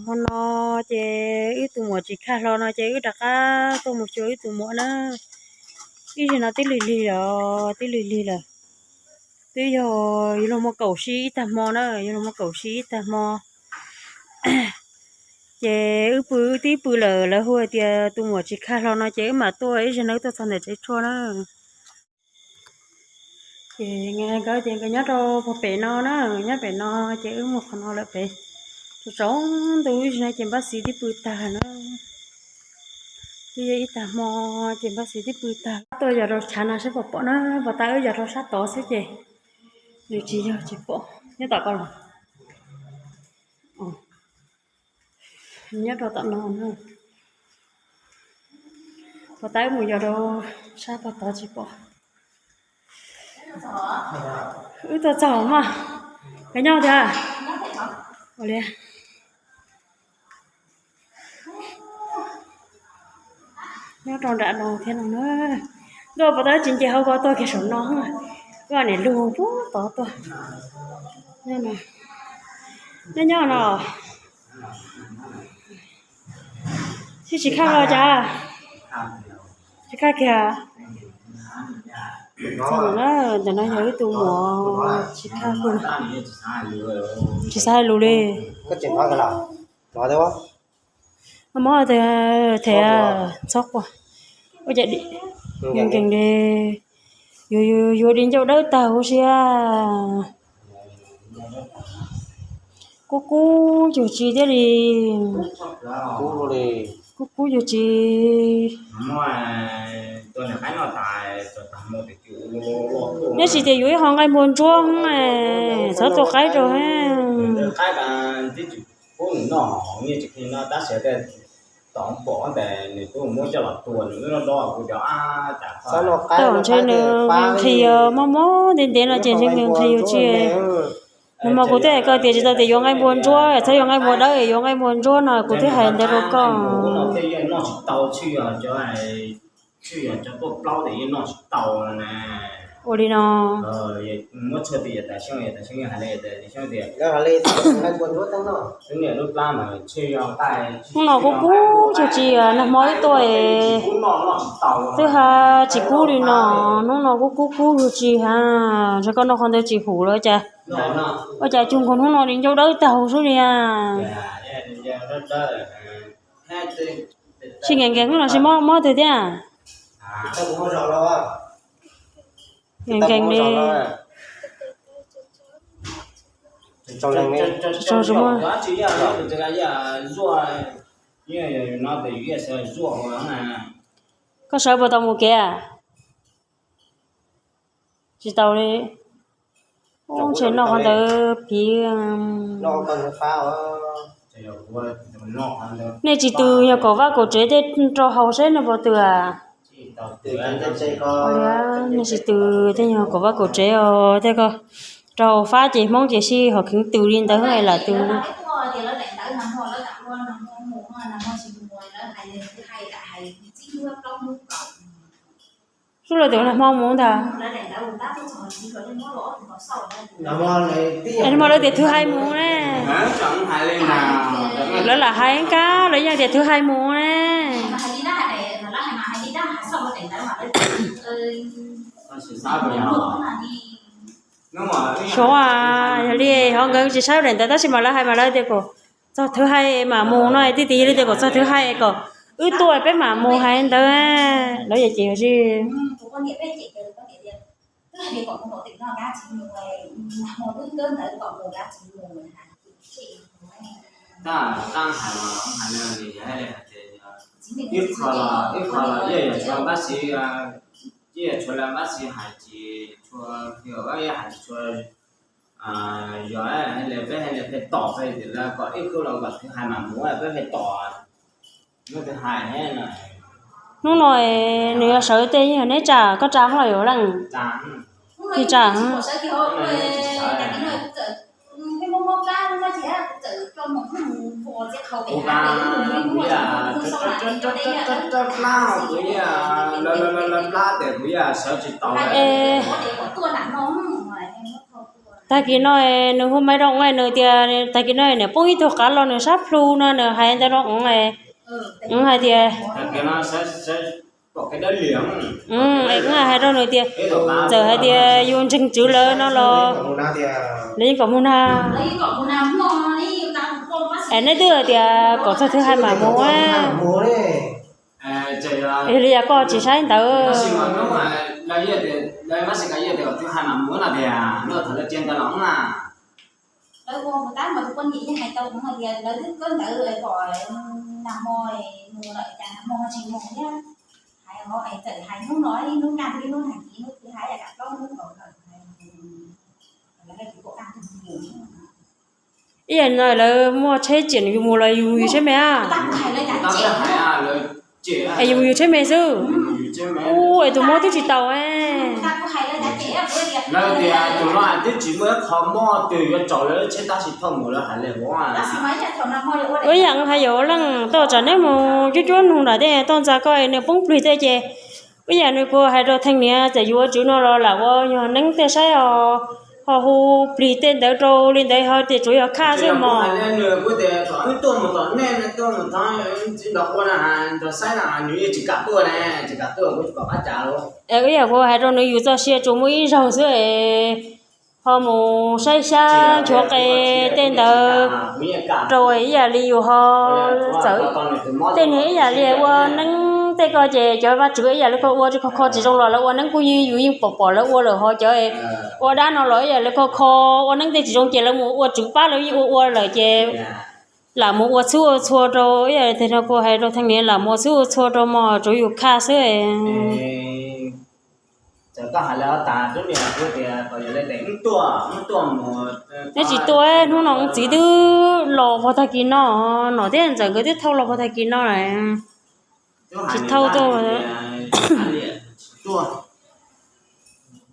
Hmo no ces wb tus muam tsis kaj hlo no ces wb rov qab tuaj mus xyuas wb tus muam na. Ib zaug no twb lig lig lawm, twb lig lig lawm. Twb yog yuav luag muaj kaum sib ib tag hmo na, yuav luag muaj kaum sib ib tag hmo. Ces wb pw, wb twb pw lawm, lawv hu hais tias tus muam tsis kaj hlo no ces wb mam tuaj, ib zaug no wb tuaj txog ntawm tsev tshuaj na. Ces nkawd tias nkawd nyob rau puag pem no na, nyob pem no ces wb mus qhov no lawm pem. Tsaus tsaus ntuj ib zaug no ces npab xiv twb pw tag na. Twb yog ib tag hmo ces npab xiv twb pw tag. Tuaj yos rau chav no saib puas pom na, puas tau wb yos rau sab tod xwb ces nws tsis yog tsis pom. Nyob tom ko los? Nyob rau tom no na. Puas tau wb mus yos rau sab tod tsis pom. Wb tuaj txog mas, koj nyob tiag? Ua li. Nyob rau nram no thiab no na. Ntuj, puas tau tsis nce hauv ko tuaj kiag saum no. Wb niam lug puag tod tuaj. Nyob no, nyob no. Tsis, tsis kaj los cas? Tsis kaj kiag. Txog na, ntawm no yog ib tug muam tsis kaj kiag, tsis xav hais lus li. Mob mob tes, them txhob quaj. Ua cas nkees li, yuav, yuav di ncauj dawb tag huv si. Kub kub yug tsis thiab li. Kub kub yug tsis. Neb tsis tias yuav ib qho nqaij npua ntsuab, txhob tua qaib rau. Ntshe nws nqhis mob mob ntev ntev no ces ntshe nws nqhis yuav tsis. Nag hmo kuv twb hais koj tias tsis tau tias yuav nqaij npua ntsuab, txhob yuav nqaij npua dawb, yuav nqaij npua ntsuab no kuv twb hais ntawd rau koj. Ua li no. Hnub no kub kub yug tsis, nag hmo wb tuaj twb ha tsis kub li no. Hnub no kub kub kub yug tsis ha, ntshe koj noj qhov ntawd tsis hum lawm cas. Ua cas cug nkaus hnub no li ncauj dawb tag huv xwb li. Tsis nkees nkees los sis mob mob twg thiab? Nkees nkees li. Koj sawv puas tau mus kev? Tsis tau li. Ntshe noj qhov ntawd phiv. Nej tsis tws yog kaum vaj kaum tsev tej rau haus seb nej puas tws. Nej tsis tws tej yog kaum vaj kaum tsev os, tej ko rau haus fab ces Hmoob ces sij hawm kheev tws li ntawd lam tws. Sub lawv tias nag hmo mus ntag. Nag hmo lawv tias thwv hais mus ne. Lawv lam hais kab lawv yeej tias thwv hais mus ne. Suav, yog li ho nkawd tsis saib daim ntawv tab sis mas lawv hais mas lawv tias kom txog thwv hais mam mus no, tij tim yog li tias kom txog thwv hais kom wb tuaj peb mam mus hais ntawd. Lawv yog ces yog tsis Yog peb hais li peb tom peb tias lawv kom ib khub los kom thwv hais mam mus peb hais tom. Hnub no nws yog sawv tej yog neb tsa, koj tsa hlo yuav leej twg tsa? Plab tes kuv yeej sawv tsis tau. Tag kis no nws hu maiv rau Oob nws tias tag kis no niam poob ib tug qav los nws sab plhu no nws hais ntawd rau Oob. Oob hais tias, Oob hais rau nws tias, txawm hais tias yus ntseeg tswv lawm no los lawv yeej kom mus nag. Es neb twb hais tias kom txog twg hais mam mus. Yog li yog koj tsis saib ntawd. Lawv ua mus tab mas tus poj niam yeej hais tau hais tias lawv twb kawb ntawv kom nag hmo mus lawm cas nag hmo tsis mus thiab. Hais hov es txawm hais hnub no ib hnub kaj ntug ib hnub nag kis hnub twg hais yam kam plaub hnub nkaus lawm. Lawv hais tias kom kaj ntug mus. Ib yam no lawv muaj tsheb tsim yus mus los yus mus yus tsheb me a. Es yus mus yus tsheb me xwb. Ua es tus mob twb tsis tau. Ua yam hais yus leej toj tsam neb mus cuab cuab nug nram tej toj ntxa koj nws poob plig tej ces ua yam nws kuj hais rau Theej niam txawm yus ua tswv no los lam ua yog neeb tej saib os, ho hu plig tej ntawd rau li ntawd ho tias tsuas yog khaj xwb mog. Ua yam kuv hais rau nws yus txoj sia tsuas muaj ib zaug xwb es ho mus saib xyab nchuav qe tej ntawd rau ib yam li yus ho txawm tej niag ib yam li ua neeb tej ko ces cov vaj tswv ib yam li koj ua tsis kho kho tsis zoo los lawv ua neeb kuj yeej yus yeej pom pom lawv ua lawm ho cov ua dab no los ib yam li koj kho ua neeb tej tsis zoo ces lawv mus ua tswv pab lawv yeej ua ua lawm ces lam mus ua txhub ua txhua rau ib yam li no kuv hais rau Theej niam lam mus ua txhub ua txhua rau mog tsuav yus khaj xwb. Neb tsis tuaj hnub no txiv twb los pog tag kis no, nom thiab ntxawm nkawd twb thauj los pog tag kis no lawm. Tsis thauj tuaj,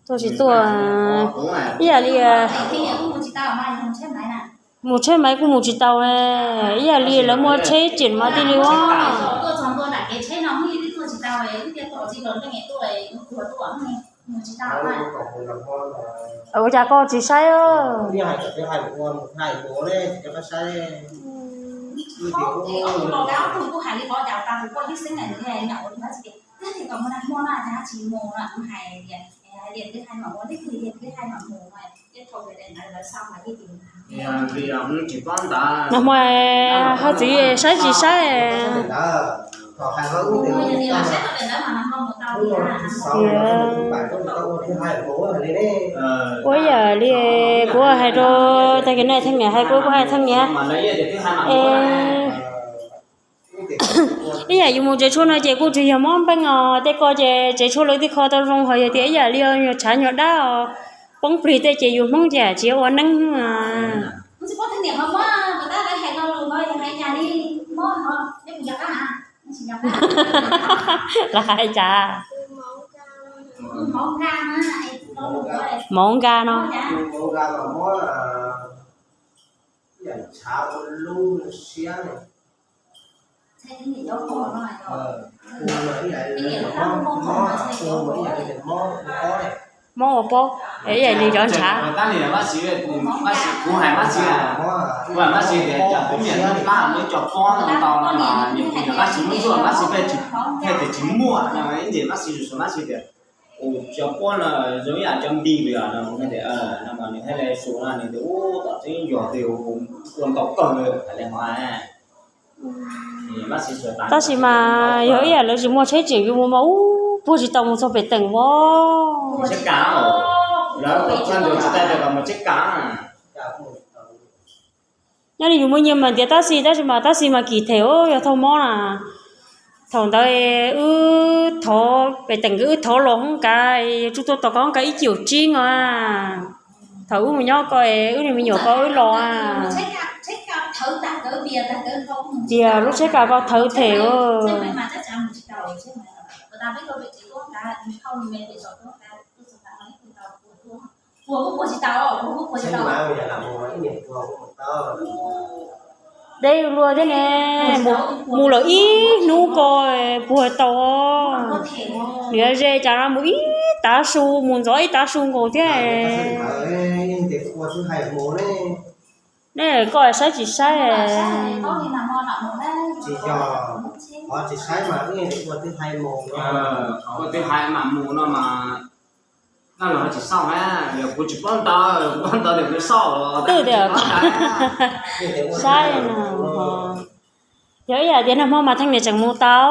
tuaj tsis tuaj. Ib yam li mus tsheb maiv kuj mus tsis tau, ib yam li lawv muaj tsheb tsim mas thiaj li ua. Ua cas koj tsis saib? Nag hmo ho txiv saib tsis saib? Ua yam li kuv hais rau tag kis no Theej niam hais kuv kuj hais Theej niam es ib yam yus mus tsev tshuaj no ces kuj tsis yog mob npeej os, tej ko ces tsev tshuaj lawv twb kho tau zoo, ho yog tias ib yam li nyuag tshav nyuag dab os, poob plig tej ces yus Hmoob ces tsis ua neeb. Lawv hais cas? Mov nka no. Mob ua pob, ib yam li cov ntshav. Cov pob no zoo ib yam cov npig li no, nws thiaj li su no nws tias ub tom tseeb yog tias ua ntau kawg hais li hov. Tab sis mas yog ib yam lawv tsis muaj tsheb tseem yus mus mas ub puag tsis tau mus txog pem teem vov. Nyob li yus muaj nyiaj mas ntiav tab sis, tab sis mas tab sis mas kim them yog thaum mob na. Thaum ntawd wb thov pem teem wb thov los hoob kas, yog tsuj tuaj tos koj hoob kas ib ciam tsib no. Thaum wb mus nyob ko wb niag me nyuam ko wb los tias lub tsheb kas ko thawv them. Deb luag thiab ne, mus lawm ib hnub ko puag tau. Niam ze cas no mus ib tav su, mus ntxov ib tav su nkaus thiab. Ne koj saib tsis saib? Twb tias saib no, yog ib yam tias nag hmo mas Theej niam tseem mus tau.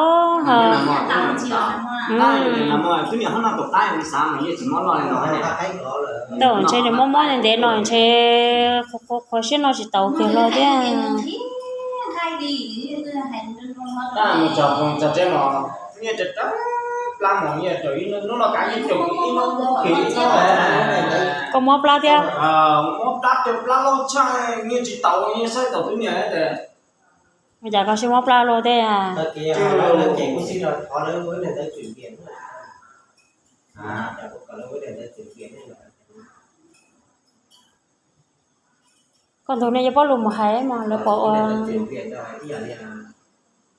Tau ntshe nws mob mob ntev ntev no ntshe qhuav siab no tsis tau kiag los thiab. Koj mob plab thiab? Ua cas koj siab mob plab luaj thiab? Koj ntu nej yuav paub lus mus hais mas lawv pom ua,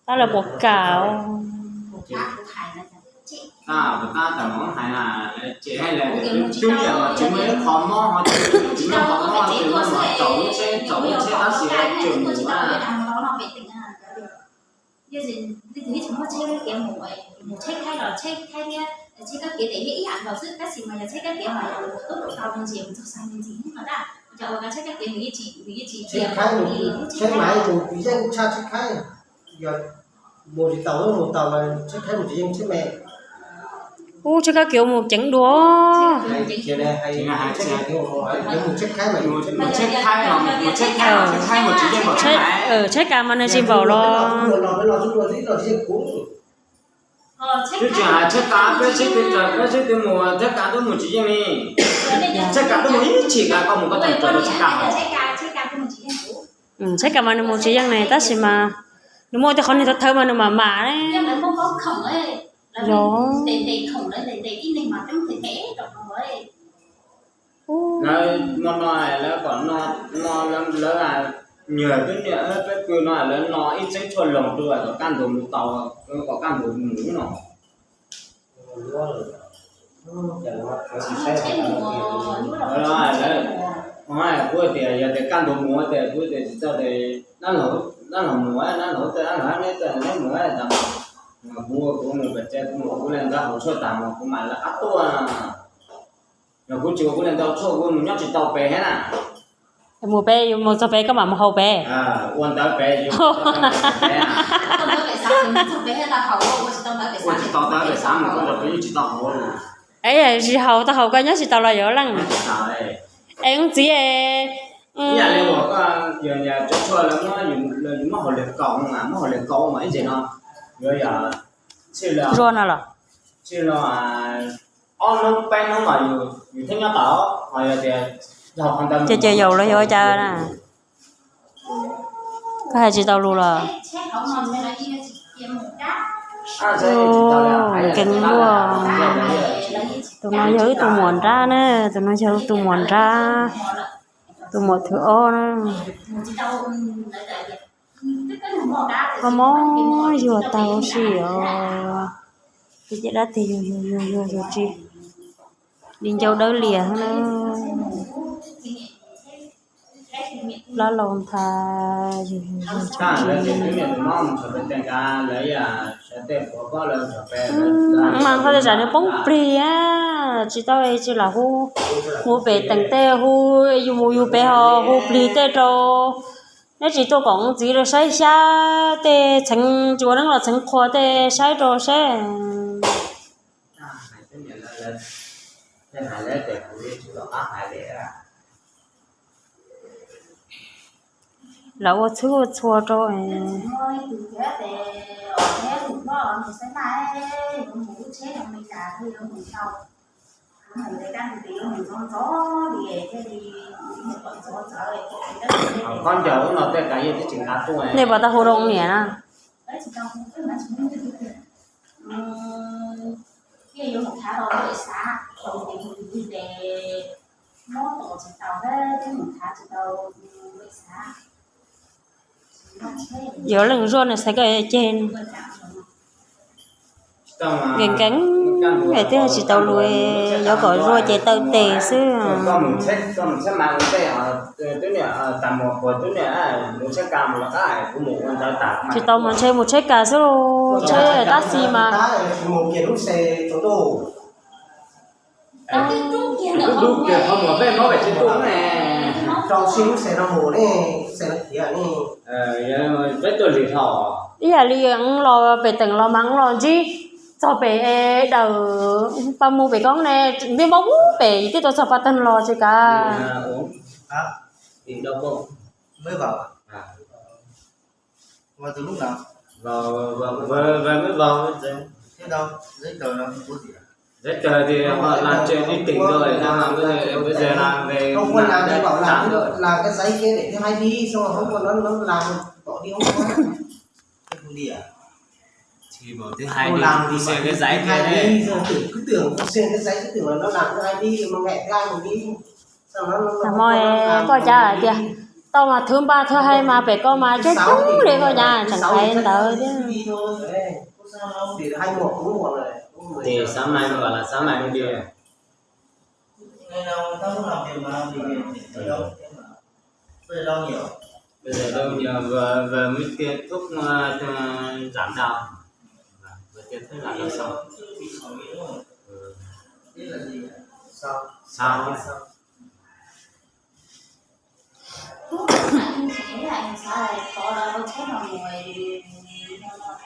tab lawv pom kam. Tsheb khaib mus tsis yeej tshaj tsheb khaib, yog mus tsis tau mus tau, tsheb khaib mus tsis yeej tsheb me. Ub, tsheb kab kiv mus ceev dua. Tsheb kas mas nws tsis npaum los. Twb tsis hais tsheb kas, peb sib tw, peb sib tw mus tsheb kas twb mus tsis yeej li. Tsheb kas twb mus ib chim kas, koj mus koj tseem tsheb kas. Tsheb kas mas nws mus tsis yeej ne, tab sis mas nws muaj tej qhov niag thawv thawv mas nws mam mam ne. Yog. Lawv no, no lawv kom no, no lawv, lawv nyuag twb niam peb pw no lawv no ib txheeb tshuaj loog rau kom kaj ntug mus tau, kom kaj ntug mus no. Kuv tias yog tias kaj ntug mus tias kuv tias tsis txog tias dab laug mus, dab laug tej dab laug neb tej neb mus tas, kuv kuv mus pem tsev, kuv mus kuv le ntawd haus tshuaj tas mas kuv mam li qab tuaj. Yog kuv tsis ua kuv le ntawd tshuaj kuv mus nyob tsis tau pem thiab na. Mus pem, yus mus txog pem koj mam mus haus pem. Ua ntawd pem, ua tsis tau ntawd pem xav mus koj tsis tau haus. Es tsis haus tau haus koj nyob tsis tau los yuav leej. Es ub txiv, ib yam li uas koj yog tshuaj lawv muab haus liag kaus, muab haus liag kaus mas ib ntsis no yuav yog zuag no los, txij no ob hnub peb hnub mas yus thiaj nyob tau, ho yog tias yog qhov ntawd ces ces yaum los yog ua cas na? Koj hais tsis tau lus los? Keev luaj. Tus no yog wb tus muam nrab na, tus no yog wb tus muam nrab, tus muam thwv ob na. Mob mob yuag tag huv si os. Ces dab tes yuag yuag yuag yuag yuag tsis li ncau dawb lias na. Plab laus nthav yuag yuag yuag tsis. Mas qhov tej tsam nws poob plig, tsis tau tsis lam hu, mus pem teem tej hu, yus mus yus pem ho hu plig tej rau. Neb tsis tuaj kom txiv rau saib xyab tej txheev tsis ua neeb los txheev qhua tej saib rau saib. Lawv ua txhwb ua txhua rau. Koj ncaws ub no tej kav yeej twb tsis nqa tuaj. Nej puas tau hu rau niam na? Yuav leej zuag no xaiv koj ceg. Nkees nkees, es twb tsis tau lus, yuav kom zuag ces taw tes xwb. Tsis tau mus ntshe mus tsheb kas xwb los, tsheb tab xis mas. Ib yam li los pem teem los mas los ntsib txog pem dawm, pas mus pem koob ne, ntiaj npaum pem twb tau txog pas tag los tsis kav. Tam mo koj cav hais tias tau mas thwv npaj thwv hais mas pem koj mas coob coob li, koj cav tseem hais ntawd thiab. Ces xav mais mas los xav mais li. Vừa mới kết thúc, ờ, giảng đạo. Vừa kết thúc giảng đạo xong.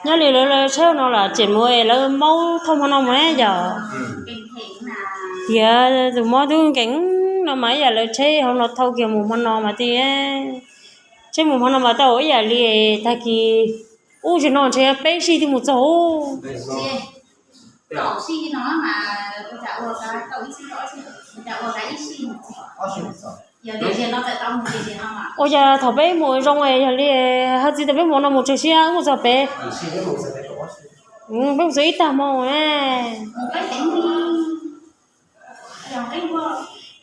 Nyob li lawv lawv tsheb no los tseem mus es lawv maub thauj hmo no mus ne yom. Tias tus mob twb nkees no mas ib yam lawv tsheb hauv no thauj kiag mus hmo no mas tias, tsheb mus hmo no mas tau ib yam li tag kis ub tsis no ntshe peb sij twb mus txog. Ua cas thaum peb mus zoo yog li hais txiv tias peb mus no mus tsawg sij wb mus txog pem, peb mus txog ib tag hmo ne.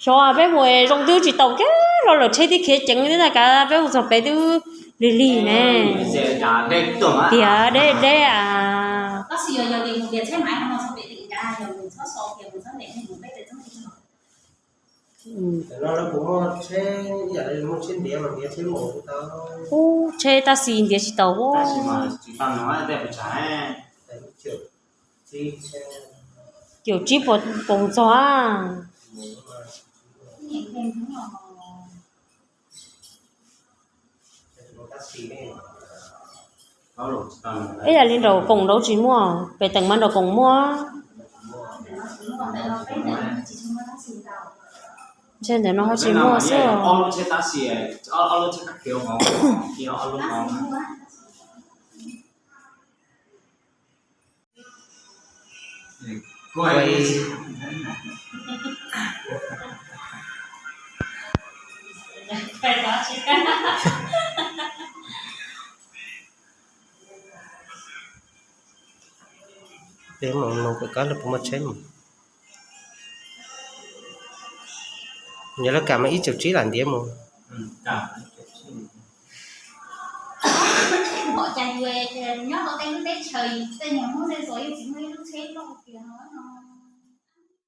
Xyov peb mus zoo twb tsis tau kiag los lawm tsheb twb khiav ceev thiab na, kav peb mus txog pem twb lig lig ne. Tias deb deb a. Ub, tsheb tab sis ntiav tsis tau. Caum tsib puas poos txog. Ib yam li nraum koom nraud tsis muaj, pem teem mas nraum koom muaj. Ntshe ntawm no ho tsis muaj xwb. Peb mus no pem koj lawv puas muaj tsheb mus? Yog lawv kam mas ib caum tsib lam ntiav mus.